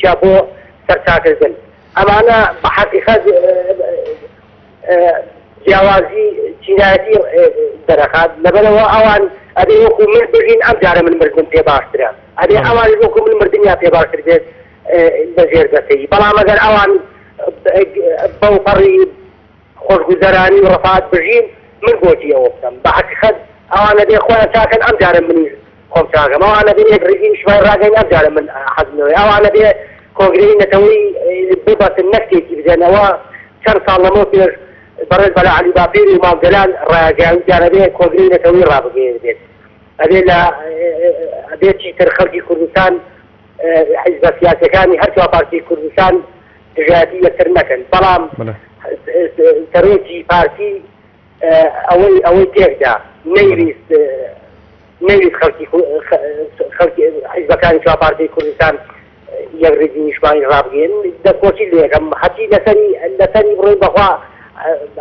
تورکیا بۆ سەرچاکردن. ئەمانە بە حەقیقەت جیاوازی چینایەتی دەرەخات، لەبەرئەوە ئەوان ئەبێ وەکو من بژین، ئەم جارە من مردنم پێ باشترە، ئەبێ ئەوانیش وەکو من مردنیان پێ باشتر بێت لە ژێر دەستەیی، بەڵام ئەگەر ئەوان بەوپەڕی خۆشگوزەرانی و ڕەفات بژین، من بۆچی ئەوە بکەم؟ بە حەقیقەت ئەوان ئەبێ خۆیان چاکەن، ئەم جارە منیش خۆم چاکەم. ئەوان ئەبێ یەکڕیزی نیشتمانی ڕاگەین، ئەم جارە من حەزم لەوەیە. ئەوان ئەبێ کۆنگرەی نەتەوەیی ببەستن نەک تێکی بدەن. ئەوە چەند ساڵ لەمەو پێش بەڕێز مەلا عەلی باپیر و مام جەلال ڕایانگەیاند، وتیان ئەبێ کۆنگرەی نەتەوەیی ڕابگەیەنرێت. ئەبێ لە ئەبێ چیتر خەڵکی کوردستان حیزبە سیاسیەکانی هەر چوار پارچەی کوردستان دژایەتی یەکتر نەکەن. بەڵام سەرۆکی پارتی ئەوەی ئەوەی تێکدا، نەیویست نەیویست خەڵکی خەڵکی حیزبەکانی چوار پارچەی کوردستان یەکڕیزی نیشتمانی ڕابگەیەنن. دەستخۆشی لێ ئەکەم هەرچی لەسەری لەسەری بڕۆین بەخوا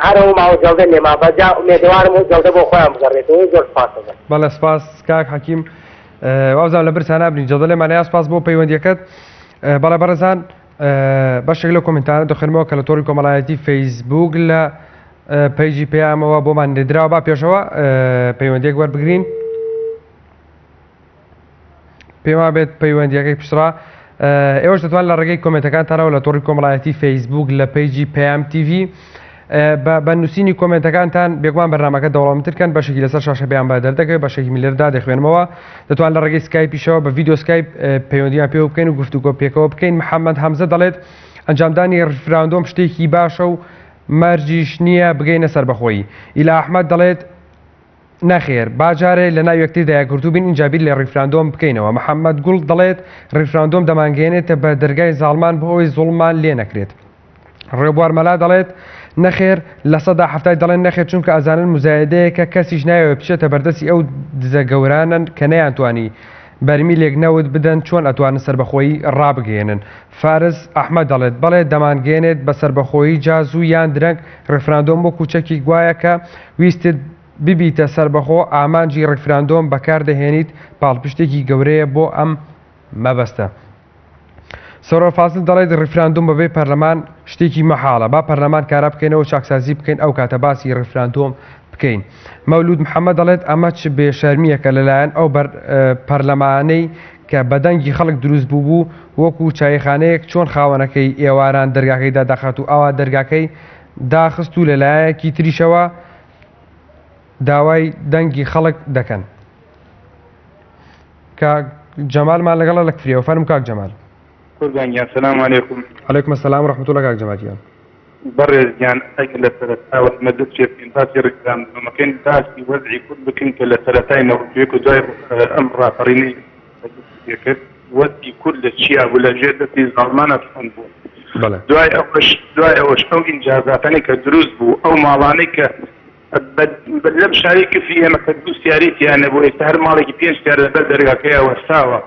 هەر ئەو ماوە جەڵدە لێما بە جا ئومێدەوارم ئەو جەڵدە بۆ خۆیان بگەڕێتەوە. زۆر سپاست دەکەم. بەڵێ سپاس کاک حەکیم. وابزانم لە برسا نابنی جەڵدە لێمان نەیا. سپاس بۆ پەیوەندیەکەت. بەڵێ بەڕێزان بەشێک لەو کۆمنتانە دەخوێنمەوە کە لە تۆڕی کۆمەڵایەتی فەیسبوک لە پەیجی پەیامەوە بۆمان نێردراوە. با پێشەوە پەیوەندیەک وەربگرین. پێم وابێت پەیوەندیەکەی پشتڕا. ئێوەش دەتوان لە ڕێگەی کۆمنتەکانتانەوە لە تۆڕی کۆمەڵایەتی فەیسبوک لە پەیجی پەیام تیڤی بە نووسینی کۆمنتەکانتان بێگومان بەرنامەکە دەوڵەمەندتر کەن. بەشێکی لەسەر شاشە پێیان بە دەردەکەوێت، بەشێکی میلەردا دەخوێنمەوە. دەتوان لە ڕێگەی سکایپیشەوە بە ڤیدیۆ سکایپ پەیوەندیان پێوە بکەین و گفتوگۆ پێکەوە بکەین. محەممەد هەمزە دەڵێت ئەنجامدانی ڕیفراندۆم شتێکی باشە و مەرجیش نییە بگەینە سەربەخۆیی. ئیلا ئەحمەد دەڵێت نەخێر، با جارێ لەناو یەکتردا یەکگرتوو بین ئینجا بیر لە ڕیفراندۆم بکەینەوە. محەممەد گوڵ دەڵێت، ڕیفراندۆم دەمانگەیەنێتە بە دەرگای زاڵمان بۆ ئەوەی زوڵممان لێ نەکرێت. ڕێبوار مەلا دەڵێت، نەخێر، لەسەدا حەفتای دەڵێن نەخێر چونکە ئەزانن موزایەدەیەکە کەسیش نایەوێت بچێتە بەردەستی ئەو دزە گەورانەن کە نەیانتوانی بەرمیلێک نەوت بدەن چۆن ئەتوانن سەربەخۆیی ڕابگەیەنن. فارس ئەحمەد دەڵێت، بەڵێ دەمانگەیەنێت بە سەربەخۆیی جا زوو یان درەنگ ڕیفراندۆم وەکو چەکیک وایە کە ویستت ببیتە سەربەخۆ ئامانجی ڕیفراندۆم بەکار دەهێنیت پاڵپشتێکی گەورەیە بۆ ئەم مەبەستە. سۆران فازل دەڵێت ڕیفراندۆم بەبێ پەرلەمان شتێکی مەحاڵە، با پەرلەمان کارا بکەینەوە و چاکسازی بکەین ئەو کاتە باسی ڕیفراندۆم بکەین. مەولود محەمەد دەڵێت ئەمە چ بێ شەرمییەکە لەلایەن ئەو پەرلەمانەی کە بە دەنگی خەڵک دروست بووبوو وەکو چایخانەیەک چۆن خاوەنەکەی ئێواران دەرگاکەی دادەخات و ئاوا دەرگاکەی داخست و لەلایەکی تریشەوە داوای دەنگی خەڵک دەکەن. کاک جەمالمان لەگەڵە لە کفریەوە فەرموو کاک جەمال. قوربان گیان سلام علیکم. علیکم السلام و رحمة اللە کاک جەمال گیان. بەڕێز گیان ئەگەر لە سەرەتاوە ئێمە دەست پێ بکەین باسی ڕیفراندۆمەکەین باسی وەزعی کورد بکەین کە لە سەرەتای 91 و دوای ئەم ڕاپەڕینەی دەستی پێ کرد وەزعی کورد لە چیا بوو لە ژێر دەستی زاڵمانە چۆن بوو بەڵێ. دوای ئەوەش دوای ئەوەش ئەو ئینجازاتانەی کە دروست بوو ئەو ماڵانەی کە لەم شارەی کفری ئێمە کە دوو سیارەی تیا نەبوو ئێستا هەر ماڵێکی پێنج سیارە لەبەر دەرگاکەیا وەستاوە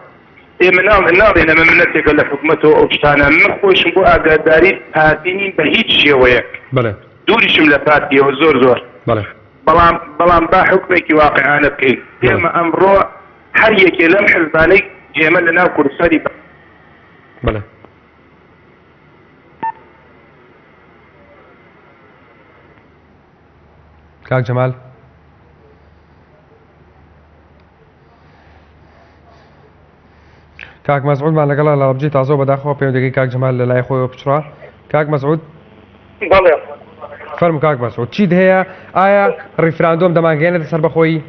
ئێمە ناڵێن ناڵێن ئەمە منەتێکە لە حکومەتەوە ئەو شتانە من خۆیشم بۆ ئاگاداری پارتی نیم بە هیچ شێوەیەک بەڵێ دووریشم لە پارتیەوە زۆر زۆر بەڵێ بەڵام بەڵام با حکومێکی واقعانە بکەین ئێمە ئەمڕۆ هەر یەکێ لەم حزبانەی ئێمە لە ناو کوردستانی بەڵێ کاک جەمال کاک مەسعودمان لەگەڵە لە ڕەبجی تازەوە بەداخەوە پەیوەندەکەی کاک جەمال لە لای خۆیەوە پچڕا کاک مەسعود بەڵێ فەرموو کاک مەسعود چیت هەیە ئایا ڕیفراندۆم دەمانگەیەنێتە سەربەخۆیی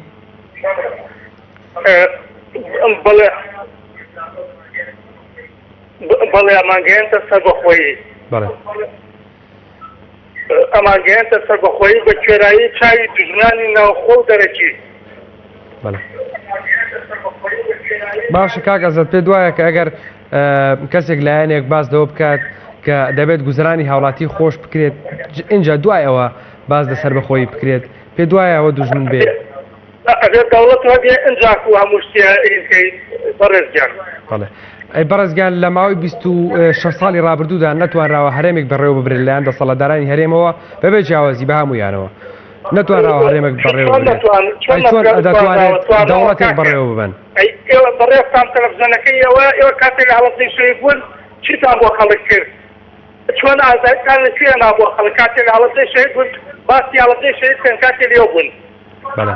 بەڵێ بەڵێ ئەمانگەیەنتە سەربەخۆیی بەڵێ ئەمانگەیەنتە سەربەخۆیی بە کوێرایی چاوی دوژمنانی ناوخۆ و دەرەکی. بەڵێ. باشە کاک ئەزەد پێت وایە کە ئەگەر کەسێک لایەنێک باس لەوە بکات کە دەبێت گوزرانی هاوڵاتی خۆش بکرێت ئینجا دوای ئەوە باس لە سەربەخۆیی بکرێت پێت وایە ئەوە دوژمن بێ؟ ئەگەر دەوڵەت هەبێ ئنجاکو هەموو شتێ ئینکەی بەڕێز گیان. بەڵێ. ئەی بەڕێز گیان لە ماوەی 26 ساڵی ڕابردوودا نەتوانراوە هەرێمێک بەڕێوە ببرێت لەلایەن دەسەڵاتدارانی هەرێمەوە بەبێ جیاوازی بە هەموویانەوە. نەتوانراوە هەرێمێک بەڕێوە چۆن ببرێت. نەتوان چۆن ئەی چۆن نەتوانراوە دەتوانێت توانراوە دەوڵەتێک کاکە بەڕێوە ببەن؟ ئەی ئێوە بەڕێزتان تەلەفزیۆنەکەی ئێوە ئێوە کاتێک لە هەڵەبجەی شەهید بوون چیتان. چیتان بۆ خەڵک کرد؟ چۆن ئازادیتان لە کوێ نا بۆ خەڵک؟ کاتێ لە هەڵەبجەی شەهید بوون باسی هەڵەبجەی شەهید بکەن کاتێ لێو بوون. بەڵێ.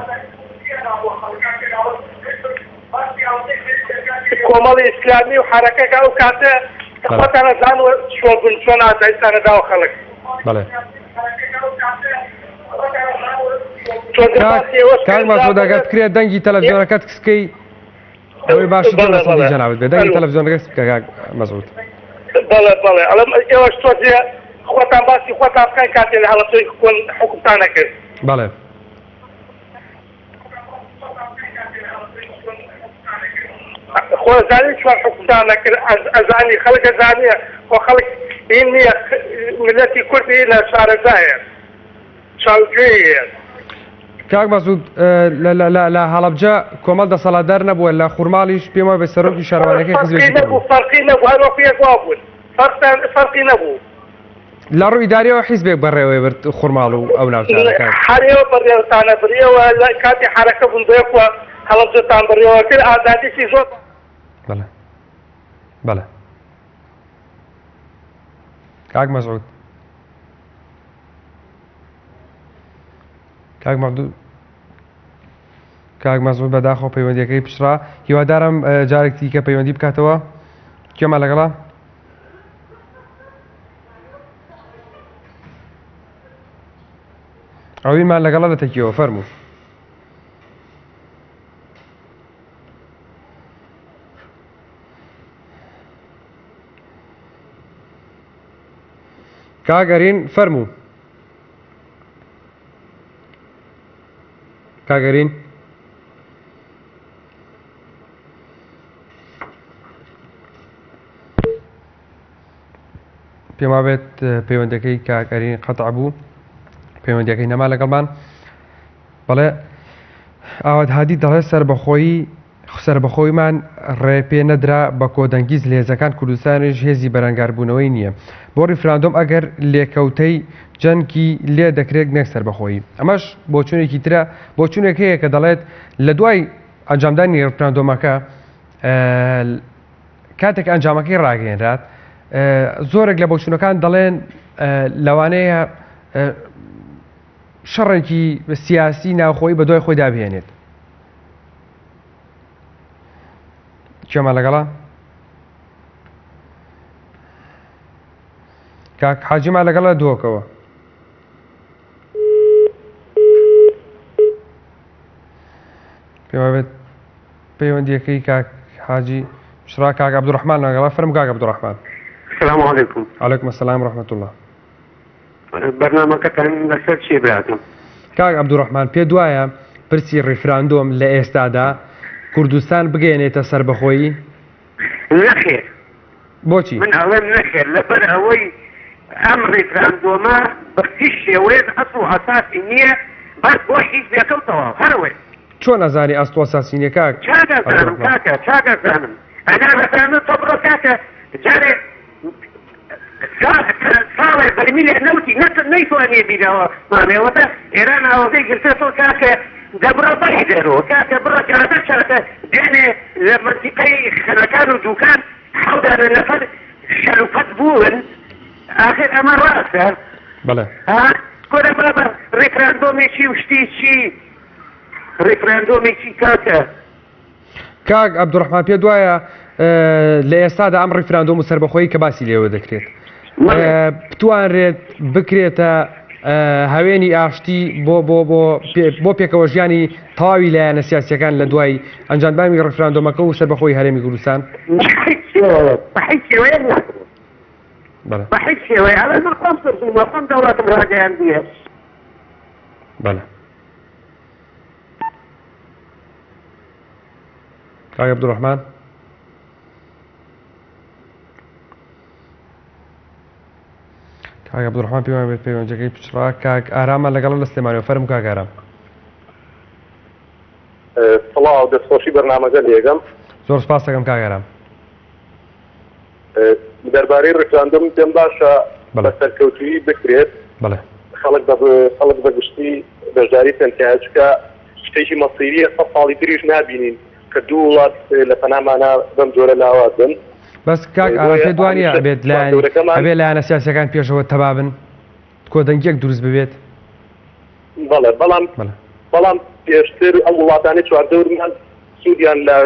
کۆمەڵی ئیسلامی و حەرەکەکە ئەو کاتە خۆتان ئەزان چۆن بوون چۆن ئازادیتان ئەداوە خەڵک. بەڵێ. کاک مەسعود ئەگەر بکرێت دەنگی تەلەڤیزیۆنەکەت کسکەی ئەوەی باشتر بەڵێ، لە سەدی بەڵێ. جەنابت بێ دەنگی ئەلو. تەلەڤیزیۆنەکە کس بکە کاک مەسعود. بەڵێ بەڵێ ئەڵێم ئێوەش تۆزێ خۆتان باسی خۆتان بکەن کاتێ لە هەڵەبجەی کۆن حوکمتان ئەکرد. بەڵێ. خۆ ئەزانی چۆن حوکمتان ئەکرد ئەزانی خەڵک ئەزانێ خۆ خەڵک هین نییە میللەتی کورد هینە شارەزایە. چاوگوێیە. کاک مەسعود لە هەڵەبجە کۆمەڵ دەسەڵاتدار نەبووە لە خورماڵیش پێم وابێ سەرۆکی شارەوانیەکەی حزبێکی تر بوو. فەرقی نەبوو هەر وەکو یەک وابوون فەرقتان فەرقی نەبوو. لە ڕووی ئیداریەوە حیزبێک بەڕێوەی برد خورماڵ و ئەو ناوچانە کاک. هەر ئێوە بەڕێوەتانە بریەوە لە کاتی حەرەکە بوون بەیەکوە هەڵەبجەتان بڕیەوە کرد ئازادیکی زۆر. بەڵێ بەڵێ کاک مەسعود. کاک مەعدود کاک مەسعود بەداخەوە پەیوەندیەکەی پچڕا هیوادارم جارێک دیکە پەیوەندی بکاتەوە کێمان لەگەڵا ئەویمان لەگەڵە لە تەکیەوە فەرموو کاک ئەرین فەرموو. کاک ئەرین. پێم وابێت پەیوەندەکەی کاک ئەرین قەتع بوو پەیوەندەکەی نەما لەگەڵمان بەڵێ ئاوات هادی دەڵێ سەربەخۆیی سەربەخۆیمان ڕێ پێ نەدرا بە کۆدەنگی زلهێزەکان کوردستانیش هێزی بەرەنگاربوونەوەی نییە بۆ ڕیفراندۆم ئەگەر لێکەوتەی جەنگی لێ دەکرێت نەک سەربەخۆیی ئەمەش بۆچوونێکی ترە بۆچوونێک هەیە کە دەڵێت لە دوای ئەنجامدانی ڕیفراندۆمەکە کاتێک ئەنجامەکەی ڕاگەیەنرات زۆرێک لە بۆچوونەکان دەڵێن لەوانەیە شەڕێکی سیاسی ناوخۆی بە دوای خۆیدا بهێنێت کێمان لەگەڵە کاک حاجیمان لەگەڵە دۆکەوە پێوابێت پەیوەندیەکەی کاک حاجی شرا کاک عبدالرحمن لەگەڵە فەرم کاک عبدالرحمن السلام علیکم علیکم السلام ورحمة الله بەرنامەکەتان لەسەر چیە براکەم؟ کاک عەبدولڕەحمان پێت وایە پرسی ڕیفراندۆم لە ئێستادا کوردستان بگەیەنێتە سەربەخۆیی؟ نەخێر. بۆچی؟ من ئەڵێم نەخێر لەبەر ئەوەی ئەم ڕیفراندۆمە بە هیچ شێوەیەک ئەسڵ و ئەساسی نییە بەس بۆ حیزبێکە و تەواو هەر ئەوەیە. چۆن ئەزانی ئەسڵ و ئەساسی نییە کاک چاک ئەزانم عەبدولڕەحمان؟ کاکە چاک ئەزانم ئەنا ئەزانم تۆ بڕۆ کاکە جارێ ساڵێ بەرمیلێ نەوتی نەت نەیتوانیە بیداوە مامێ وەتە ئێران ئاوەکەی گرتە تۆ کاکە دەبڕە بەری دەرۆ کاکە بڕە کاتە چاکە دوێنێ لە مەنتیقەی خەنەکان و دوکان حەودانە نەفەر شەل و پەت بوون ئاخر ئەمە ڕاستە بەڵێ ها کورە بابە ڕیفراندۆمێکی و شتی چی ڕیفراندۆمێکی کاکە کاک عەبدولڕەحمان پێت وایە لە ئێستادا ئەم ڕیفراندۆم و سەربەخۆیی کە باسی لێوە دەکرێت بتوانرێت بکرێتە هەوێنی ئاشتی بۆ بۆ بۆ بۆ پێکەوە ژیانی تەواوی لایەنە سیاسیەکان لە دوای ئەنجامدانی ڕیفراندۆمەکە و سەربەخۆی هەرێمی کوردستان بەڵێ کاک عەبدولڕەحمان کاک عەبدولڕەحمان پێمان بێت پەیوەندەکەی پچڕا کاک ئارامە لەگەڵ لە سلێمانیەوە فەرم کاک ئارام سڵاو دەستخۆشی بەرنامەکە لێگەم زۆر سپاس دەکەم کاک ئارام دەربارەی ڕیفراندۆم پێم باشە بە سەرکەوتوویی بکرێت خەڵک بە خەڵک بە گشتی بەشداری بکەن تیایا چونکە شتێکی مەسیریە سە ساڵی تریش نابینین کە دوو وڵات لە پەنامانە بەم جۆرە لاواز بن. بەس کاک ئارام پێت وانیە ئەبێت لایەن ئەبێ لایەنە سیاسیەکان پێشەوە تەبابن کۆدەنگیەک دروست ببێت؟ بەڵێ بەڵام بەڵام پێشتر ئەم وڵاتانی چواردەورمان سوودیان لە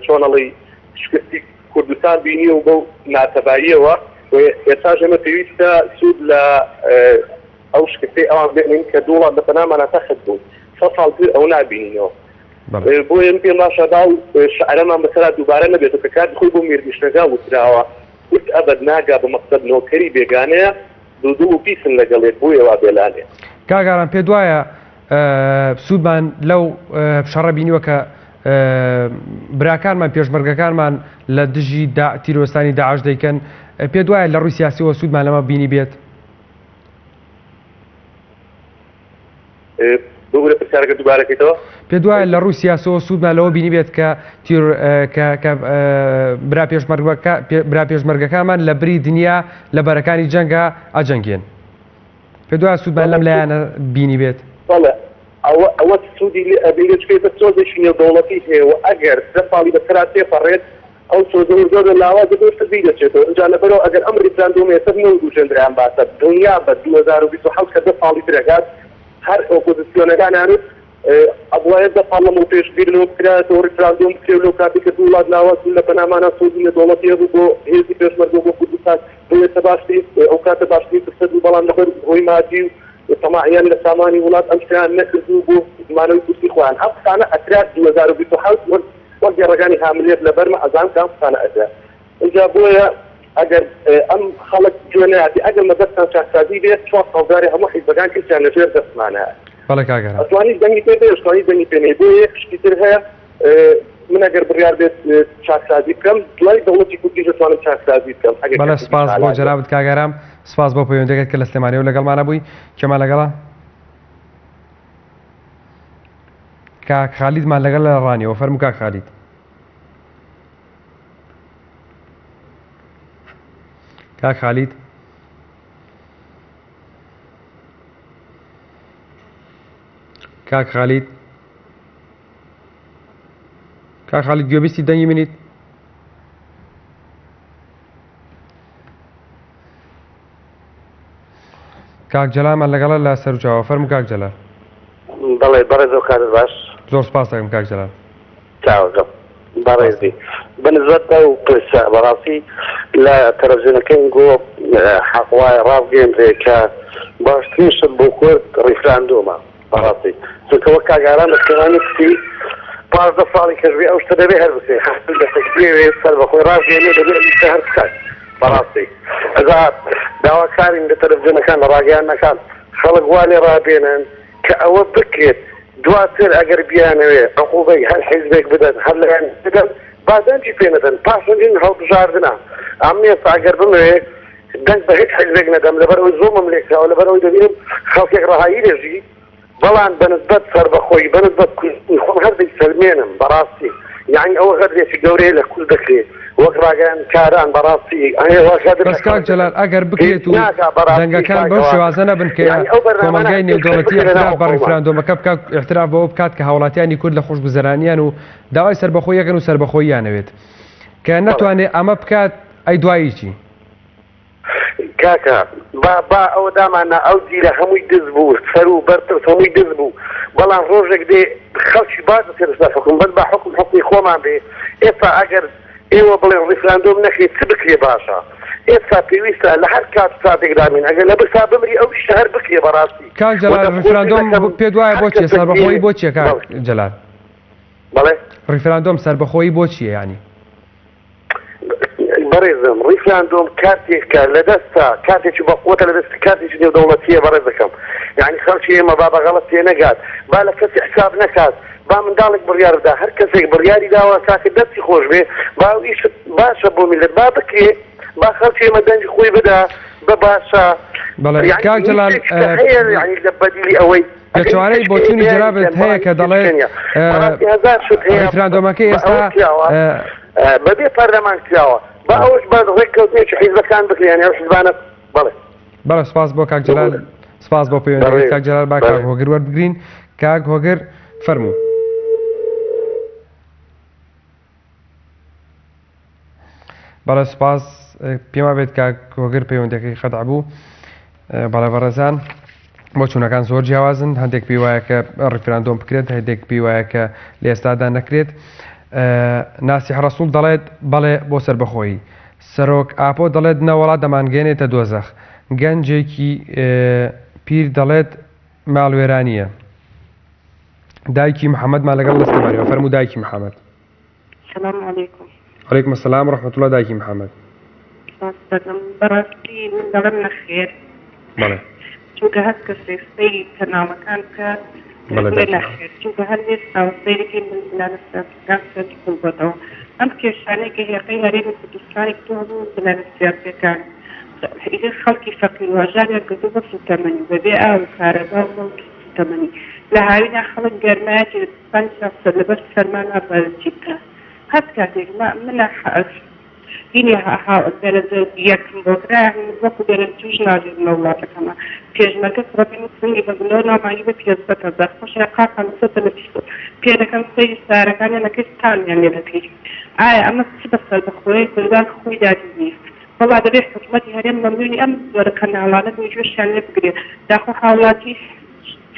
چۆنەڵی شکستی کوردستان بینی و بەو ناتەباییەوە ئێستاش ئێمە پێویستە سوود لە ئەو شکستەی ئەوان بێنین کە دوو وڵات لە پەنامانە تەخت بوون سە ساڵ تر ئەو نابینینەوە. بۆیە من پێم باشە با ئەو شعرەمان بەسەرا دووبارە نەبێتەوە کە کاتی خۆی بۆ میرنشنەکە وتراوە، کورد ئەبەد ناگا بە مەقسەد نۆکەری بێگانەیە، دوودڵ و پیسن لەگەڵ یەک بۆیە وا بێلانەیە. کاک ئارام پێت وایە سوودمان لەو شەڕە بینیوە کە براکانمان پێشمەرگەکانمان لە دژی تیرۆرستانی داعش دەیکەن پێت وایە لە ڕووی سیاسیەوە سوودمان لەمە بینی بێت؟ ببورە پرسیارەکە دووبارە کەیتەوە؟ پێت وایە لە ڕووی سیاسەوە سوودمان لەوە بینی بێت کە تیر کە کە برا پێشمەرگەکە برا پێشمەرگەکانمان لە بری دنیا لە بەرەکانی جەنگا ئەجەنگێن پێت وایە سوودمان لەم لایەنە بینی بێت؟ بەڵێ ئەوە ئەوە سوودی لێ ئەبینێت چونکە ئێستا سۆزێکی نێودەوڵەتی هەیە و ئەگەر دە ساڵی بەسەرا تێپەڕێت ئەو سۆزە وردە وردە لاواز دەبێت و بیر دەچێتەوە ئینجا لەبەرئەوە ئەگەر ئەم ڕیفراندۆمە ئێستا نەوروژێندرا ئەم باسە دڵنیابە 2027 کە دە ساڵی تر ئەگات هەر ئۆپۆزسیۆنەکان ئەیانوت ئەبوایە دە ساڵ لەمەو پێش بیر لەوە بکرایەتەوە ڕیفراندۆم بکرێ و لەو کاتەی کە دوو وڵات لاواز بوون لە پەنامانا سۆزی نێودەوڵەتی هەبوو بۆ هێزی پێشمەرگە و بۆ کوردستان بۆ ئێستا باشترین ئەو کاتە باشترین فرسەت بوو بەڵام لەبەر هۆی مادی و تەماعیان لە سامانی وڵات ئەم شتەیان نەکرد و بۆ مانەوەی کورسی خۆیان ئەم قسانە ئەکرا 2027 وەک وەک گێڕەکانی هاملێت لەبەرمە ئەزانم کە ئەم قسانە ئەکرا ئینجا بۆیە ئەگەر ئەم خەڵک گوێ نەیاتی ئەگەر مەبەستتان چاکسازی بێت چوار ساڵ جارێ هەموو حیزبەکان کلکیان لە ژێر دەستمانە بەڵێ کاک ئارام. ئەتوانی دەنگی پێ بێ ئەشتوانی دەنگی پێ نەی بۆیە یەک شتی تر هەیە من ئەگەر بڕیار بێت چاکسازی بکەم دوای دەوڵەتی کوردیش ئەتوانم چاکسازی بکەم ئەگەر بەڵێ کەسێکی سپاس بۆ چالاک بێت. جەنابت کاک ئارام سپاس بۆ پەیوەندیەکەت کە لە سلێمانیەوە لەگەڵمانە بووی کێمان لەگەڵە؟ کاک خالیدمان لەگەڵ لە ڕانیەوە فەرموو کاک خالید. کاک خالید کاک خالید کاک خالید گوێبیستی دەنگی منیت کاک جەلامان لەگەڵە لە سەرچاوە فەرموو کاک جەلال. بەڵێ بەڕێز ئەو کاتت باش. زۆر سپاس دەکەم کاک جەلال. چاوەکەم بەڕێزی بەنسبەت ئەو پرسە بەڕاستی لە تەلەفزیۆنەکەی گۆ حەق وایە ڕابگەیەنرێ کە باشترین شت بۆ کورد ڕیفراندۆمە بەڕاستی چونکە وەک کاک ئارام لە سلێمانی کوتی 15 ساڵی کەش بێ ئەو شتە دەبێ هەر بکرێ هەر دەستێک بێوێ سەر بەخۆی ڕاگەیەنێ دەبێ ئەم شتە هەر بکات بەڕاستی ئەجا داواکارین لە تەلەفزیۆنەکان لە ڕاگەیاندنەکان خەڵک وا لێ ڕابێنن کە ئەوە بکرێت دواتر ئەگەر بیانەوێ عقوبەی هەر حیزبێک بدەن هەر لایەن بدەن با دەنگی پێ نەدەن پاشەنجین هەڵبژاردنە ئەمن ئێستا ئەگەر بمەوێ دەنگ بە هیچ حیزبێک نەدەم لەبەرئەوەی زوڵمم لێکراوە لەبەرئەوەی دەبینم خەڵکێک ڕەهایی دەژی بەڵام بەنسبەت سەربەخۆیی بەنسبەت کوردی خۆم هەر دەیسەلمێنم بەڕاستی یەعنی ئەوە غەدرێکی گەورەیە لە کورد دەکرێت وەک ڕاگەیاندکاران بەڕاستی ئەوە غەدر بەس لە کاک خەڵک جەلال دەکەن ئەگەر بکرێت پێویست و ناکا بەڕاستی دەنگەکان کاک بەو ئەوە شێوازە نەبن کە یەعنی ئەو بەرنامانە کۆمەڵگای پێشکەش نێودەوڵەتی بکرێ ئیعتراف لەناو بە خۆمان. ڕیفراندۆمەکە بکات ئیعتراف بەوە بکات کە هاوڵاتیانی کورد لە خۆشگوزەرانیان و داوای سەربەخۆیی ئەکەن و سەربەخۆییان ئەوێت کە بەڵێ. نەتوانێ ئەمە بکات ئەی دوایی چی؟ کاکە با با ئەوە دامان نا ئەو جیلە هەمووی دز بوو سەر و بەر پرس هەمووی دز بوو بەڵام ڕۆژێک دێ خەڵکی باش دەچێتە سەر حوکم بەس با حوکم حوکمی خۆمان بێ ئێستا ئەگەر ئێوە بڵێن ڕیفراندۆم نەکرێ چ بکرێ باشە ئێستا پێویستە لە هەر کات و ساتێک دامین ئەگەر لە برسا بمری ئەو ئیشە هەر بکرێ بەڕاستی کاک و جەلال دەستخۆشی ڕیفراندۆم دەکەم پێت وایە هەر بۆ چیە کەسێک سەربەخۆیی بێ بۆ چیە کاک بەڵێ جەلال بەڵێ ڕیفراندۆم سەربەخۆیی بۆ چیە یانی؟ بەڕێزم ڕیفراندۆم کارتێکە لە دەستە کارتێکی بەقوەتە لە دەست کارتێکی نێودەوڵەتیە بەڕێزەکەم یعنی خەڵکی ئێمە با بە غەڵەت تێنەگات با لە کەسی حساب نەکات با منداڵێک بڕیار بدا هەر کەسێک بڕیاری داوە کاکە دەستی خۆش بێ با ئەو ئیش باشە بۆ میللەت با بکرێ با خەڵکی ئێمە دەنگی خۆی بدا بە باشە بەڵێ یعنی کاک جەلال هیچ شتێک کە هەیە یعنی لە بەدیلی ئەوەی پێچەوانەی بۆچوونی جەنابت هەیە کە دەڵێت ڕیفراندۆمەکەی ئێستا بەبێ پەرلەمان کراوە با ئەوەش بە ڕێککەوتنێکی حیزبەکان بکرێن یانی ئەو حیزبانە بەڵێ. بەڵێ سپاس بۆ کاک جەلال سپاس بۆ پەیوەندیەکەت کاک جەلال با کاک هۆگر وەربگرین کاک هۆگر فەرموو. بەڵێ سوپاس پێم وابێت کاک هۆگر پەیوەندەکەی قەتع بوو. بەڵێ بەڕێزان بۆچوونەکان زۆر جیاوازن هەندێک پێی وایە کە ڕیفراندۆم بکرێت هەندێک پێی وایە کە لە ئێستادا نەکرێت ناسیح ڕەسوڵ دەڵێت بەڵێ بۆ سەربەخۆیی سەرۆک ئاپۆ دەڵێت نەوەڵا دەمانگەێنێتە دۆزەخ گەنجێکی پیر دەڵێت ماڵوێرانیە دایکی محەممەدمان لەگەڵ لە سلێمانیەوە فەرموو دایکی محەممەد سلام علیکم. علیکم السلام و رحمة اللە دایکی محمد. سپاس دەکەم بەڕاستی من دەڵێم نەخێر. بەڵێ. چونکە هەر کەسێک سەیری کەناڵەکان بکات بەڵێ دەڵێ دایکی. نەخێر چونکە هەر ئێستا سەیرەکەی ململانە سیاسیەکان سەرنج قوڵ بۆتەوە ئەم کێشانەی کە هێقەی هەرێمی کوردستانی کردوە هەموو ململانە سیاسیەکان ئیتر خەڵکی فەقیر و هەژاریان کردوە بە سوتەمەنی بەبێ ئاو و کارەبا و نەوت و سوتەمەنی لە هاوینا خەڵک گەرمایەتی لە زستانی سەر لەبەر سەرما نازانێت چی بکات هەر کاتێک ما منە هینی دەرەجە یەکم بۆ کرا وەکو دەرەجە دووش نازێت لە وڵاتەکەمە پێشمەرگە کوڕەکەی من سنگی بە گولەوە ناو مانگی بە پێزدە هەزار خۆشیان قاقان لەسەر تەلەفیزۆن پێ دەکەن سەیری سارەکانیان ئەکەی تامیان لێ دەکەی ئایا ئەمە چ بە سەربەخۆیە کوردان خۆی دادی نییە وەڵا دەبێ حکومەتی هەرێم مەمنونی ئەم جۆرە کەناڵانە بێ گوێشیان لێ بگرێ داخۆ هاوڵاتی بەڵێ.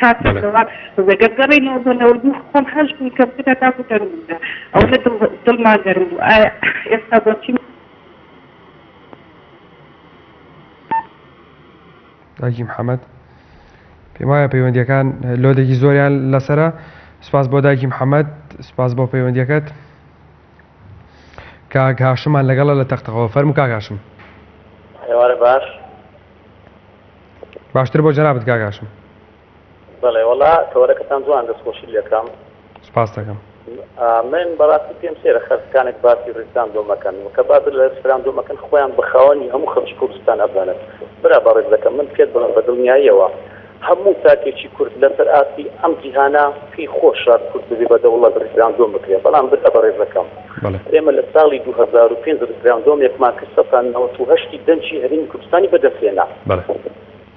کاتێک گەڕێینەوە بۆ 92 خۆم هەشت بووم کە بکە تاکو تەنگە ئەوەنە دڵ دڵمان گەرم بوو ئایا ئێستا بۆچی دایکی محەممەد پێم وایە پەیوەندیەکان لۆدێکی زۆریان لەسرە سپاس بۆ دایکی محەممەد سپاس بۆ پەیوەندیەکەت کاک هاشمان لەگەڵە لە تەختەخەوە فەرموو کاک هاشم. ئێوارە باش. باشتر بۆ جەنابت کاک هاشم. بەڵێ وەڵا تەوەرەکەتان جوان دەست خۆشی لێکەم. سپاست دەکەم. من بەڕاستی پێم سەیرە خەرکانێک باسی ڕیفراندۆم ئەکەن و کە باس لە ڕیفراندۆم ئەکەن خۆیان بە خاوەنی هەموو خەڵکی کوردستان ئەزانن. برا بەڕێزەکەم من پێت بڵێم بە دڵنیاییەوە هەموو تاکێکی کورد لەسەر ئاستی ئەم جیهانە پێی خۆشە کورد ببێ بە دەوڵەت ڕیفراندۆم بکرێ بەڵام برا بەڕێزەکەم ئێمە لە ساڵی 2005 ڕیفراندۆمێکمان کرد 198 ی دەنگی هەرێمی کوردستانی بەدەست هێنا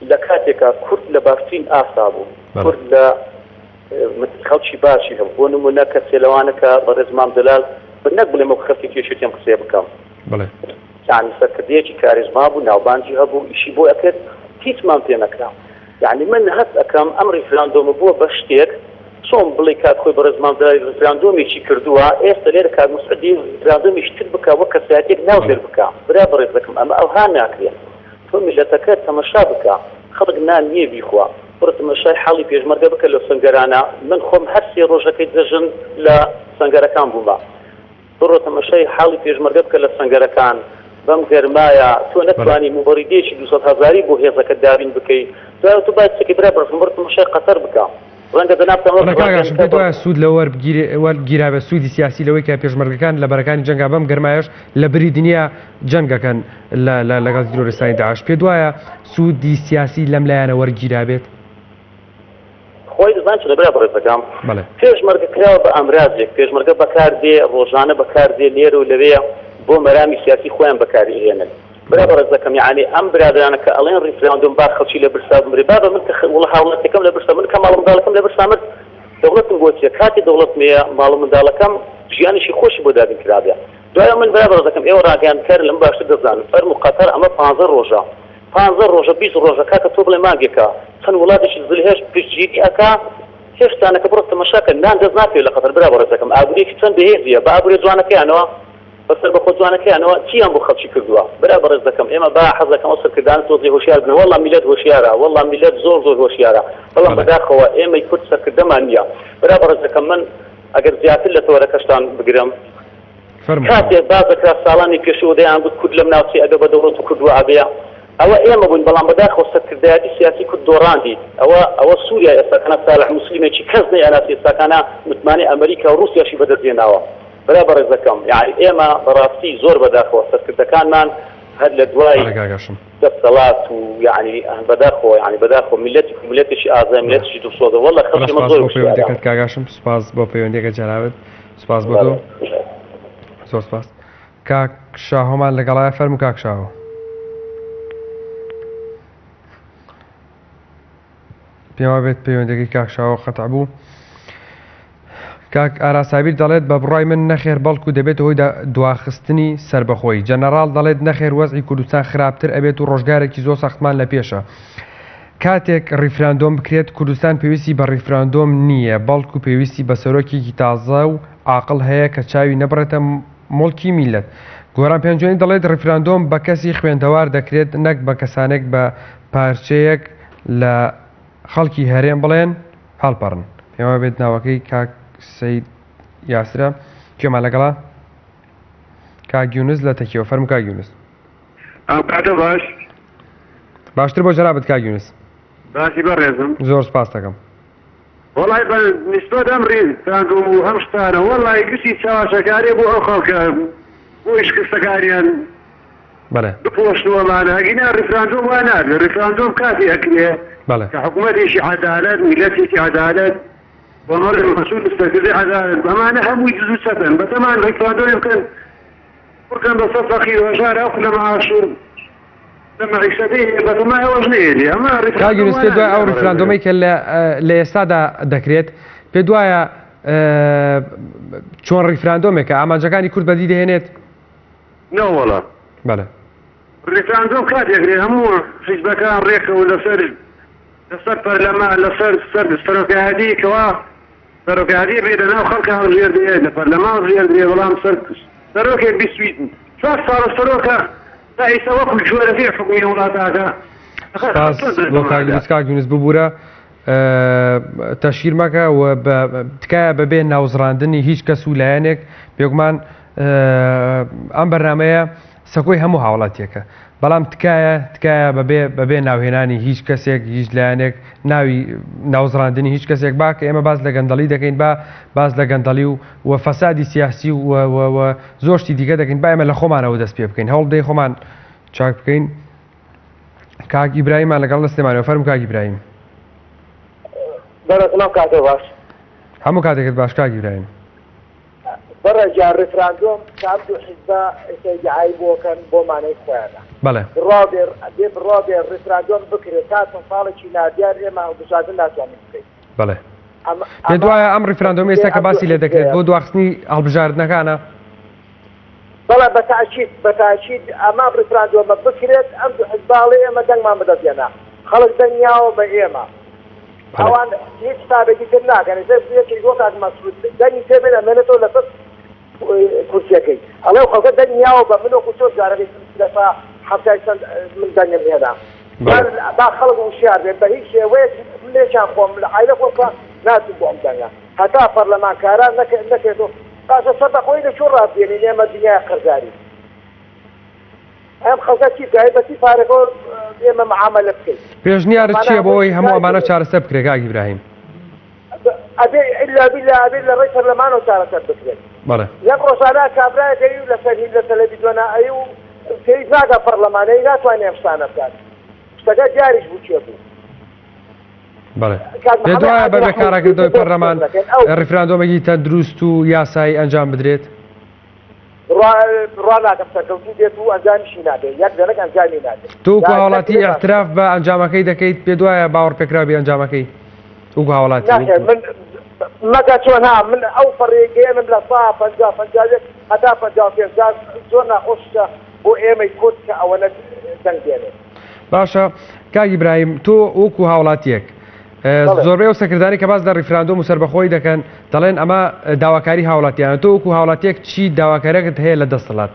لە کاتێکا کورد لە باشترین ئاستا بوو کورد لە خەڵکی باشی هەبوو بۆ نمونە کەسێ لەوانە کە بەڕێز مام جەلال من نەک بڵێم وەک خەڵکێکی یەکێتی ئەم قسەیە بکەم یانی سەرکردەیەکی کاریزما بوو ناوبانگی هەبوو ئیشی بۆ ئەکرد هیچمان پێ نەکرا یانی من هەست ئەکەم ئەم ڕیفراندۆمە بووە بە شتێک چۆن بڵێ کاک خۆی بەڕێز مام جەلالی ڕیفراندۆمێکی کردووە ئێستا لێرە کاک مسعودی ڕیفراندۆمێکی تر بکا وەک کەسایەتیەک ناو دەربکا برا بەڕێزەکەم ئەمە ئەوها ناکرێ تۆ میللەتەکەت تەمەشا بکە خەڵک نان نییە بیخوا بڕۆ تەمەشای حاڵی پێشمەرگە بکە لەو سەنگەرانە من خۆم هەر سێ ڕۆژەکەی جەژن لە سەنگەرەکان بوومە بڕۆ تەمەشای حاڵی پێشمەرگە بکە لە سەنگەرەکان بەم گەرمایە تۆ نەتوانی موبەریدەیەکی 200 هەزاری بۆ هێزەکەت دابین بکەی دوای تۆ باسی چەکی برا بەڕێزم بڕۆ تەمەشای قەتەر بکە ڕەنگە جەنابتان وەک بەڵێ کاک هاشم ڕاگەیاندکار پێت وایە سوود لەوە وەربگیرێ وەرگیرابێت سوودی سیاسی لەوەی کە پێشمەرگەکان لە بەرەکانی جەنگا بەم گەرمایەش لە بری دنیا جەنگ ئەکەن لە لە لەگەڵ تیرۆریستانی داعش پێت وایە سوودی سیاسی لەم لایەنە وەرگیرابێت؟ خۆی دەزان چ برا بەڕێزەکەم بەڵێ. پێشمەرگە کراوە بە ئامرازێک پێشمەرگە بەکار دێ ڕۆژانە بەکار دێ لێرە و لەوێ بۆ مەرامی سیاسی خۆیان بەکاری ئەهێنن برا بەڕێزەکەم یەعنی ئەم برادەرانە کە ئەڵێن ڕیفراندۆم با خەڵکی لە برسا بمرێ بابە من کە وڵ هاوڵاتیەکەم لە برسا من کە ماڵ و منداڵەکەم لە برسا مرد دەوڵەتم بۆ چیە کاتی دەوڵەتم هەیە ماڵ و منداڵەکەم ژیانێکی خۆشی بۆ دابین کرابێ دوای من برا بەڕێزەکەم ئێوە ڕاگەیاندکارن لەم باشتر دەزانن فەرموو قەتەر ئەمە پانزە ڕۆژە پانزە ڕۆژە 20 ڕۆژە کاکە تۆ بڵێ مانگێکە چەند وڵاتێکی زلهێز پشتگیری ئەکا هێشتا نەکە بڕۆ تەمەشا کە نان دەست ناکەوێت لە قەتەر برا بەڕێزەکەم ئابووریەکی چەند بەهێزیە بە ئابووریە جوانەکەیانەوە بە سەربەخۆ جوانەکەیانەوە چیان بۆ خەڵکی کردووە برا بەڕێز دەکەم ئێمە با حەز دەکەم ئەو سەرکردانە تۆزێ هۆشیار بن وەڵا میلەت هۆشیارە وەڵا میلەت زۆر زۆر هۆشیارە بەڵام بەداخەوە ئێمەی کورد سەرکردەمان نییە برا بەڕێز دەکەم من ئەگەر زیاتر لە تەوەرەکەشتان بگرم کاتێ باس دەکرا ساڵانی پێشوو دەیان گوت کورد لەم ناوچەی ئەبێ بە دەوڵەت و کورد وا ئەبێ ئەوە ئێمە بووین بەڵام بەداخەوە سەرکردایەتی سیاسی کورد دۆڕاندی ئەوە ئەوە سووریا ئێستاکانە سالح موسلیمێکی کەس نەیئەناسی ئێستاکانە متمانەی ئەمریکا و ڕووسیاشی بەدەست هێناوە برا بەڕێزەکەم یەعنی ئێمە بەڕاستی زۆر بەداخەوە سەرکردەکانمان هەر لە دوای بەڵێ کاک هاشم. دەسەڵات و یەعنی بەداخەوە یەعنی بەداخەوە میللەتی کورد میللەتێکی ئازایە میللەتێکی دڵسۆزە واللە بەڵێ خەڵکی ئێمە سوپاس زۆر بۆ وشیارە. پەیوەندیەکەت کاک هاشم سوپاس بۆ پەیوەندیەکەت جەنابت سوپاس بۆ تۆ زۆر سوپاس کاک شاهۆمان لەگەڵایە فەرموو کاک شاهۆ. پێم وابێت پەیوەندەکەی کاک شاوە قەتع بوو. کاک ئاراس سابیر دەڵێت بە بڕوای من نەخێر بەڵکو دەبێتە هۆی دواخستنی سەربەخۆیی. جەنەڕاڵ دەڵێت نەخێر وەزعی کوردستان خراپتر ئەبێت و ڕۆژگارێکی زۆر سەختمان لە پێشە. کاتێک ڕیفراندۆم بکرێت کوردستان پێویستی بە ڕیفراندۆم نییە بەڵکو پێویستی بە سەرۆکێکی تازە و عاقڵ هەیە کە چاوی نەبڕێتە موڵکی میللەت. گۆران پێنجوێنی دەڵێت ڕیفراندۆم بە کەسی خوێندەوار دەکرێت نەک بە کەسانێک بە پارچەیەک لە خەڵکی هەرێم بڵێن هەڵپەڕن. پێم وابێت ناوەکەی کاک سەید یاسرە. کێمان لەگەڵە؟ کاک یونس لە تەکیەوە. فەرموو کاک یونس. ئەو کاتە باش. باشتر بۆ جەنابت کاک یونس. باسی بەڕێزم. زۆر سپاس دەکەم. وەڵای بە نیسبەت ئەم ڕیفراندۆم و ئەم شتانە وەڵای گشتی چەواشەکاریە بۆ ئەو خەڵکە بۆ شکستەکانیان بەڵێ. بپۆشن و ئەمانە ئەگینا ڕیفراندۆم وا نابێ ڕیفراندۆم کاتی ئەکرێ بەڵێ. کە حکوومەتێکی عەدالەت میللەتێکی عەدالەت کۆمەڵی ڕەسوول و سەرکردەی عەدالەت ئەمانە هەمووی دز و چەتەن بەتەمان ڕیفراندۆمێ بکەن بکەن بەسەر فەقیر و هەژار ئەو لە معاش و لە مەعیشەتەی هەیە بەتەمای ئەوەش نەیەلی ئەمە کاک ڕیفراندۆم یونس وا پێت وایە نابێ ئەو بەڕێزم. ڕیفراندۆمەی کە لە لە ئێستادا دەکرێت پێت وایە چۆن ڕیفراندۆمێکە ئامانجەکانی کورد بەدی دەهێنێت؟ نەوەڵا. بەڵێ. ڕیفراندۆم کاتێک کرێ هەموو حیزبەکان ڕێکەون لەسەر لەسەر پەرلەمان لەسەر سەر سەرۆکایەتی کەوا سەرۆکایەتی بێ لەناو خەڵکا هەڵبژێردرێ لە پەرلەمان هەڵبژێردرێ بەڵام سەر سەرۆکێک 24 ساڵە سەرۆکە تا ئیستا وەکو جۆرەکەی حکومی وڵاتاکە سپاس بۆ کاک یونس کاک یونس ببورە تەشهیر مەکە و تکایە بەبێ ناوزڕاندنی هیچ کەس و لایەنێک بێگومان ئەم بەرنمەیە سەکۆی هەموو هاوڵاتیەکە بەڵام تکایە تکایە بەبێ بەبێ ناوهێنانی هیچ کەسێک هیچ لایەنێک ناوی ناوزڕاندنی هیچ کەسێک با کە ئێمە باس لە گەندەڵی دەکەین با باس لە گەندەڵی و و فەسادی سیاسی و و زۆر شتی دیکە دەکەین با ئێمە لە خۆمانەوە دەست پێ بکەین هەوڵ بدەین خۆمان چاک بکەین کاک ئیبراهیمان لەگەڵ لە سلێمانیەوە فەرموو کاک ئیبراهیم. بەڕێز سڵاو کاتۆ باش. هەموو کاتێکت باش کاک ئیبراهیم. بەڕێز گیان ڕیفراندۆم کە ئەم دوو حیزبە ئێستا ئیدعای بۆ کەن بۆ مانای خۆیانە. بەڵێ. بڕوا بێ بێ بڕوا بێ ڕیفراندۆم بکرێت تا چەند ساڵێکی نادیار ئێمە هەڵبژاردن ناتوانین بکەین. بەڵێ. پێت وایە ئەم ڕیفراندۆمە ئێستا کە باسی لێ دەکرێت بۆ دواخستنی هەڵبژاردنەکانە؟ بەڵێ بە تاکید بە تاکید ئەمە ڕیفراندۆمە بکرێت ئەم دوو حزبە ئەڵێ ئێمە دەنگمان بەدەست هێنا خەڵک دەنگ یاوە بە ئێمە ئەوان هیچ حسابێکی تر ناکەن ئێستا یەکێک وەک کاک مەسعود دەنگی پێ بێت ئەمێنێتەوە لەسەر کورسیەکەی ئەڵێ ئەو خەڵکە دەنگ یاوە بە من وەکو چۆن جارەکەی لەسا حەفتای چەند من دەنگم هێنا با خەڵک وشیار بێت بە هیچ شێوەیەک منێکیان خۆم لە عایلە خۆم کە ناچم بۆ ئەم دەنگە هەتا پەرلەمانکاران نەکرێتەوە باشە سەربەخۆیی لە کوێ ڕابگەیەنین ئێمە دنیای قەرزارین ئەم خەڵکە چی بکە بە چی پارەکەوە ئێمە معامەلە بکەین. پێشنیارت چییە بۆ ئەوەی هەموو ئەمانە چارەسەر بکرێت کاک ئیبراهیم؟ ئەبێ ئیلا بیلا ئەبێ لە ڕێی پەرلەمانەوە چارەسەر بکرێت. بەڵێ. یەک ڕۆژانە کابرایەک ئەی و لەسەر هین لە تەلەڤیزیۆنا ئەی و پێویست ناکا پەرلەمانەی ناتوانێ ئەم شتانە بکات. شتەکە دیاریش بوو کێ بوو. بەڵێ. پێت وایە بە بێ کاراکردنەوەی پەرلەمان ڕیفراندۆمێکی تەندروست و یاسایی ئەنجام بدرێت؟ بڕوا ناکەم سەرکەوتوو بێت و ئەنجامیشی نابێت، یەک دەنگ ئەنجامی نابێت. تۆ وەکو هاوڵاتی ئیعتراف بە ئەنجامەکەی دەکەیت، پێت وایە باوەڕپێکراو بی ئەنجامەکەی وەکو هاوڵاتی؟ نەخێر من مەگە چۆن ها من ئەو پەڕی گەیەنم لە سا 50 51 هەتا 55 جار زۆر ناخۆشە بۆ ئێمەی کورد کە ئەوەنە دەنگ دێنێت. باشە کاک ئیبراهیم تۆ وەکو هاوڵاتیەک زۆربەی ئەو سەکردانی کە باس لە ڕیفراندۆم و سەربەخۆی دەکەن دەڵێن ئەمە داواکاری هاوڵاتیانە تۆ وەکو هاوڵاتیەک چی داواکارێکت هەیە لە دەسەڵات؟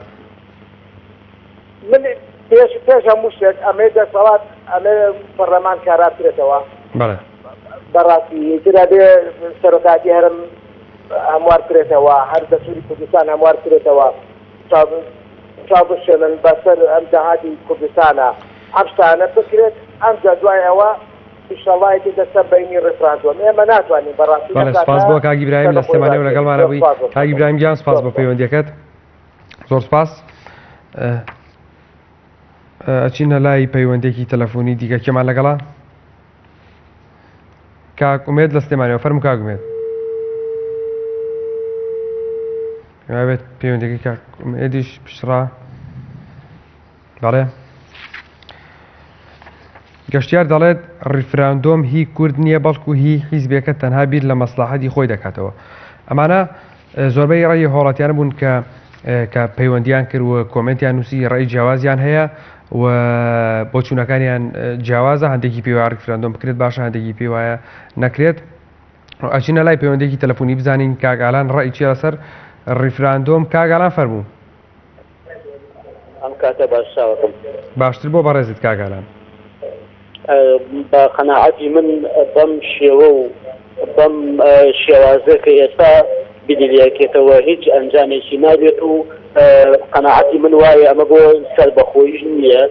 من پێش پێش هەموو شتێک ئەمێ دەسەڵات ئەمێ پەرلەمان کارا بکرێتەوە بەڵێ بەڕاستی ئیتر ئەبێ سەرۆکاتی هەرم هەموار بکرێتەوە هەر دەستوری کوردستان هەموار بکرێتەوە چاو بشێنن بەسەر ئەم داهاتی کوردستانە ئەم شتانە بکرێت ئەمجا دوای ئەوە ئیشەڵا ئیتر دەستە بەینی ڕیفراندۆم ئێمە ناتوانین بەڕاستی بەڵێ سپاس بۆ کاک ئیبراهیم لە سلێمانیەوە لەگەڵمانە بووی کاک ئیبراهیم گیان سپاس بۆ پەیوەندیەکەت زۆر سپاس ئەچینە لای پەیوەندێکی تەلەفۆنی دیکە کێمان لەگەڵا کاک ئومێد لە سلێمانیەوە فەرموو کاک ئومێد پێم پەیوەندەکەی کاک ئومێدیش پشڕا بەڵێ گەشتیار دەڵێت ڕیفراندۆم هی کورد نییە بەڵکو هی حیزبێکە تەنها بیر لە مەسڵەحەتی خۆی دەکاتەوە. ئەمانە زۆربەی ڕێی هاوڵاتیانە بوون کە کە پەیوەندیان کرد و کۆمنتیان نووسی ڕێی جیاوازیان هەیە و بۆچوونەکانیان جیاوازە هەندێکی پێی وایە ڕیفراندۆم بکرێت باشە هەندێکی پێی وایە نەکرێت ئەچینە لای پەیوەندێکی تەلەفۆنی بزانین کاک ئالان ڕێی چیە لەسەر ڕیفراندۆم کاک ئالان فەرموو. ئەم کاتە باش چاوەکەم. باشتر بۆ بەڕێزت کاک ئالان. بە قەناعەتی من بەم شێوە و بەم شێوازە کە ئێستا بیدلیەکێتەوە هیچ ئەنجامێکی نابێت و قەناعەتی من وایە ئەمە بۆ سەربەخۆیش نییە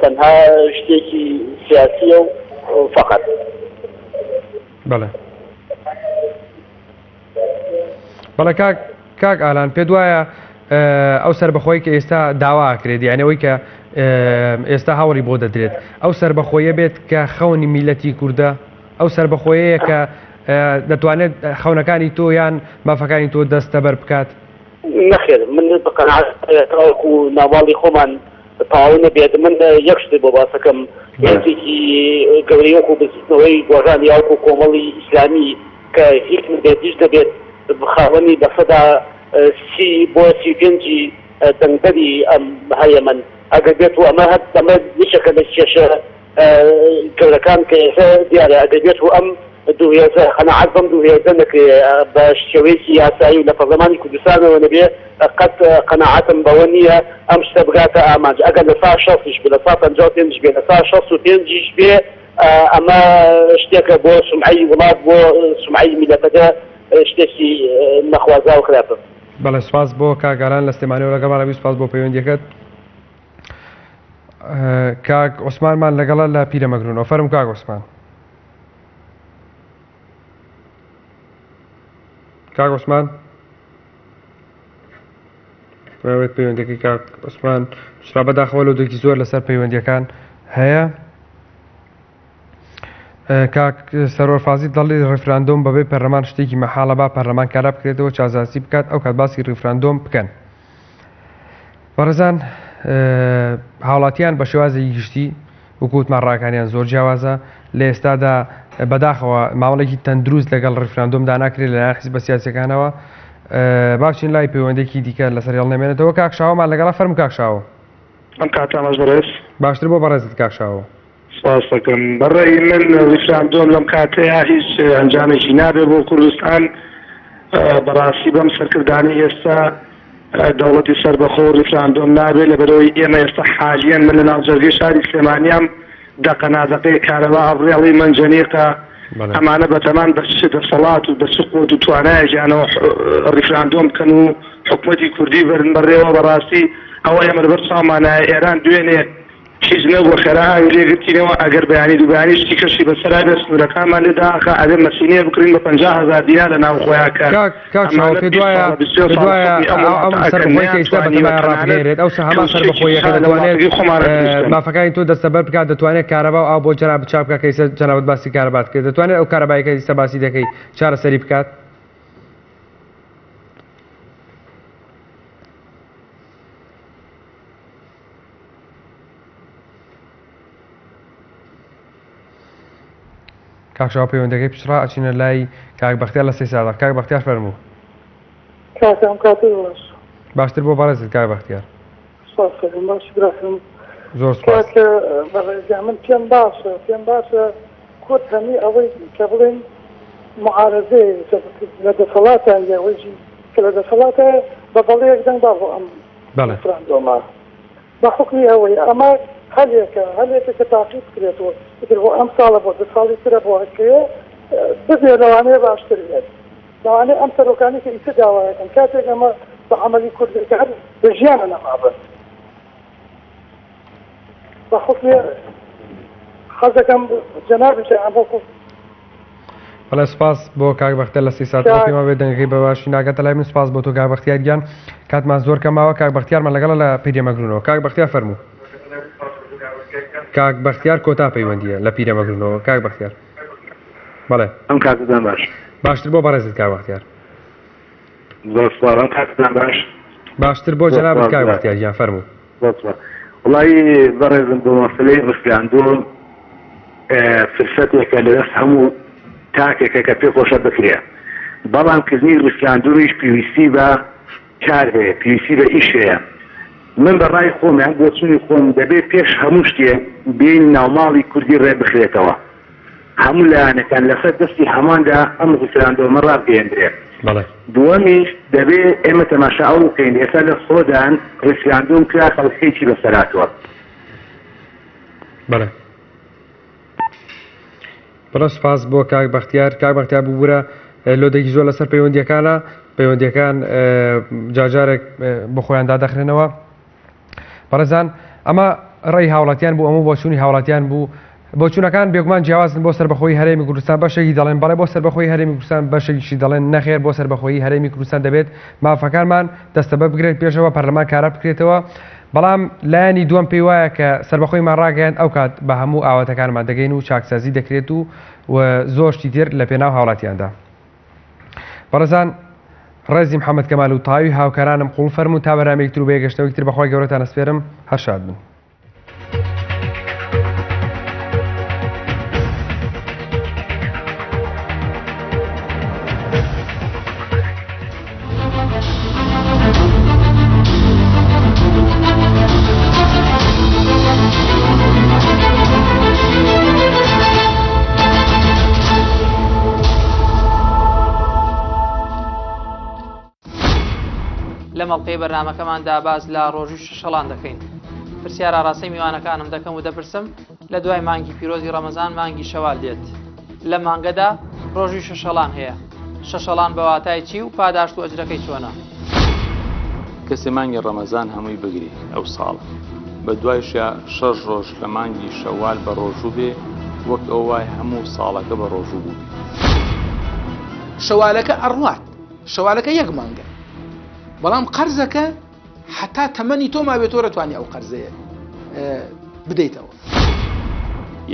تەنها شتێکی سیاسیە و فقط. بەڵێ بەڵێ کاک کاک ئالان پێت وایە ئەو سەربەخۆی کە ئێستا داوا ئەکرێت یعنی ئەوەی کە ئێستا هەوڵی بۆ دەدرێت ئەو سەربەخۆیە بێت کە خەونی میلەتی کوردە ئەو سەربەخۆیەیە کە دەتوانێت خەونەکانی تۆ یان مافەکانی تۆ دەستەبەر بکات؟ نەخێر من بە قەناعەت تاوەکو ناوماڵی خۆمان تەواو نەبێت من یەک شتت بۆ باسەکەم هێزێکی گەورەی وەکو بزوتنەوەی گۆڕان یاوەکو کۆمەڵی ئیسلامی کە هیچ نەبێت هیچ نەبێت خاوەنی 30% بۆ 35ی دەنگدەری ئەم هەرێمەن ئەگەر بێت و ئەمە هەر ئەمە یەکێکە لە کێشە گەورەکان کە ئێستا دیارە ئەگەر بێت و ئەم دوو هێزە قەناعەت بەم دوو هێزە نەکرێ بە شێوەیەکی یاسایی و لە پەرلەمانی کوردستانەوە نەبێ قەت قەناعەتم بەوە نییە ئەم شتە بگاتە ئامانج ئەگەر لە سا شەستیش بێ لە سا پەنجا و پێنجیش بێ لە سا شەست و پێنجیش بێ ئەمە شتێکە بۆ سومعەی وڵات بۆ سومعەی میللەتەکە شتێکی نەخوازراو و خراپە. بەڵێ سوپاس بۆ کاک ئاران لە سلێمانیەوە لەگەڵمان ئەبی سوپاس بۆ پەیوەندیەکەت. کاک عوسمانمان لەگەڵە لە پیرەمەگرونەوە فەرم کاک عوسمان. کاک عوسمان پەیوەندی پەیوەندەکەی کاک عوسمان شرا بەداخەوە لۆدێکی زۆر لەسەر پەیوەندیەکان هەیە. کاک سەرۆر فازی دەڵی ڕیفراندۆم بەبێ پەرلەمان شتێکی مەحاڵە با پەرلەمان کارا بکرێتەوە چازاسی بکات ئەو کات باسی ڕیفراندۆم بکەن. بەڕێزان هاوڵاتیان بە شێوازێکی گشتی وەکو وتمان ڕاکانیان زۆر جیاوازە لە ئێستادا بەداخەوە مامەڵێکی تەندروست لەگەڵ ڕیفراندۆمدا ناکرێت لەلایەن حیزبە سیاسیەکانەوە با بچین لای پەیوەندێکی دیکە لەسەر هێڵ نەمێنێتەوە کاک شاوەمان لەگەڵە فەرموو کاک شاوە. ئەم کاتە باش بەڕێز. باشتر بۆ بەڕێزت کاک شاوە. سپاس دەکەم. بە ڕەئی من ڕیفراندۆم لەم کاتەیا هیچ ئەنجامێکی نابێ بۆ کوردستان. بەڕاستی بەم سەرکردانەی ئێستا دەوڵەتی سەربەخۆ و ڕیفراندۆم نابێ لەبەرئەوەی ئێمە ئێستا حالیەن من لە ناو جەرگەی شاری سلێمانیام دەقە نادەقەی کارەبا ئەبڕێ ئەڵێی مەنجەنیقە ئەمانە بەتەمان بە چ دەسەڵات و بە چ قوت و توانایەکیانەوە ڕیفراندۆم بکەن و حکومەتی کوردی بەرن بەڕێوە بەڕاستی ئەوە ئێمە لەبەر چاومانایە ئێران دوێنێ هیچ نەبووە خێرا ئاوی لێ گرتینەوە ئەگەر بەیانی دووبەیانی شتی کەشی بەسەرا بێت سنوورەکانمان لێ داخا ئەبێ مەسینەیە بکڕین بە 50,000 دینار لە ناو خۆیا کە کاک کاک شاوە ئەمانە پێت 20 وایە ساڵە 23 پێت ساڵە وایە حوکمی ئەم ئەو ئەم وڵاتە ئەکەن سەربەخۆیی کە ئیستا نەیانتوانیوە بەتەمایە تەنانەت ڕابگەیەنرێت ئەو هەمان کەوچێکی سەربەخۆییەکە چا لە دەتوانێت وڵاتەکەی خۆمانە دروست بکەن. مافەکانی تۆ دەستەبەر بکات دەتوانێت کارەبا و ئاو بۆ جەنابت چاک بکات کە ئیستا جەنابت باسی کارەبات کرد دەتوانێت ئەو کارەبایەی کە ئیستا باسی دەکەی چارەسەری بکات؟ کاک شاو پەیوەندەکەی پچڕا ئەچینە لای کاک بەختیار لە سەیسادق کاک بەختیار فەرموو. کاکە ئەم کاتەت باش. باشتر بۆ بەڕێزت کاک بەختیار. سپاس دەکەم باشی براکەم. زۆر سپاس. کاکە بەڕێزیان من پێم باشە پێم باشە کورد هەمی ئەوەی کە بڵێن معارەزەیە لە دەسەڵاتە یاوەی کە لە دەسەڵاتە بە بەڵێیەک دەنگ با بۆ ئەم ڕیفراندۆمە بە حوکمی ئەوەی ئەمە هەلێکە هەلێکە کە تاقی بکرێتەوە ئیتر بۆ ئەم ساڵە بۆ دە ساڵی ترە بۆ هەرکەیە ببێ لەوانەیە باشتر بێت لەوانەیە ئەم سەرۆکانی کە ئیتر داوایەکەن کاتێک ئەمە بە عەمەلی کورد کە هەر لە ژیانە نەمابن بە حوکمی حەزەکەم جەنابیشیان وەکو بەڵێ سوپاس بۆ کاک بەختیار لە سی ساتەوە پێم وابێت دەنگەکەی بە باشی ناگاتە لای من سوپاس بۆ تۆ کاک بەختیار گیان کاتمان زۆر کەم ماوە کاک بەختیارمان لەگەڵە لە پیرەمەگرونەوە کاک بەختیار فەرموو کاک بەختیار کۆتا پەیوەندیە لە پیرەمەگرونەوە کاک بەختیار بەڵێ ئەم کاتتان باش باشتر بۆ بەڕێزت کاک بەختیار زۆر سوپاس ئەم کاتتان باش باشتر بۆ جەنابت کاک بەختیار گیان فەرموو زۆر سوپاس وەڵایی بەڕێزم بۆ مەسەلەی ڕیفراندۆم فرسەتێکە لە دەست هەموو تاکێکە کە پێ خۆشە بکرێ. بەڵام کردنی ڕیفراندۆمیش پێویستی بە کار هەیە، پێویستی بە ئیش هەیە. من بە ڕای خۆم یان بۆچوونی خۆم دەبێ پێش هەموو شتێ بێین ناوماڵی کوردی ڕێ بخرێتەوە. هەموو لایەنەکان لەسەر دەستی هەمواندا ئەم ڕیفراندۆمە ڕابگەیەندرێ. دووەمیش دەبێ ئێمە تەماشا ئەوە بکەین ئێستا لە سۆدان ڕیفراندۆم کرا خەڵکەکەی چی بەسەر هاتووە. بەڵێ. بەڵێ سوپاس بۆ کاک بەختیار. کاک بەختیار ببورە لۆدێکی زۆر لەسەر پەیوەندیەکانە پەیوەندیەکان جاجارێک بۆ خۆیان دادەخرێنەوە. بەڕێزان ئەمە ڕێی هاوڵاتیان بوو ئەمە بۆچوونی هاوڵاتیان بوو بۆچوونەکان بێگومان جیاوازن بۆ سەربەخۆی هەرێمی کوردستان بەشێکی دەڵێن بەڵێ بۆ سەربەخۆی هەرێمی کوردستان بەشێکیشی دەڵێن نەخێر بۆ سەربەخۆیی هەرێمی کوردستان دەبێت مافەکانمان دەستەبەر بکرێت پێشەوە پەرلەمان کارا بکرێتەوە بەڵام لایەنی دووەم پێی وایە کە سەربەخۆیمان ڕاگەیاند ئەو کات بە هەموو ئاواتەکانمان دەگەین و چاکسازی دەکرێت و و زۆر شتی تر لە پێناو هاوڵاتیاندا. بەڕێزان ڕێزی محەممەد کەمال و تاوی هاوکارانم قوڵ فەرموون تا بەرامێک تر و بەیەگەشتنەوەی تر بەخوای گەورەتان ئەسپێرم هەر شاد بن. لەم ئەڵقەی بەرنامەکەماندا باس لە ڕۆژی شەشەڵان دەکەین. پرسیار ئاڕاستەی میوانەکانم دەکەم و دەپرسم لە دوای مانگی پیرۆزی ڕەمەزان مانگی شەوال دێت. لەم مانگەدا ڕۆژی شەشەڵان هەیە. شەشەڵان بە واتای چی و پاداشت و ئەجرەکەی چۆنە؟ کەسێ مانگی ڕەمەزان هەمووی بگری ئەو ساڵە بە دوایشیا شەش ڕۆژ لە مانگی شەوال بە ڕۆژوو بێ وەک ئەوە وایە هەموو ساڵەکە بە ڕۆژوو بووبی. شەوالەکە ئەڕوات شەوالەکە یەک مانگە بەڵام قەرزەکە هەتا تەمەنی تۆ مابێت تۆ دەتوانی ئەو قەرزەیە بدەیتەوە.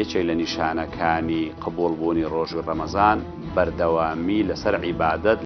یەکێک لە نیشانەکانی قبوڵ بوونی ڕۆژووی ڕەمەزان بەردەوامی لەسەر عیبادەت.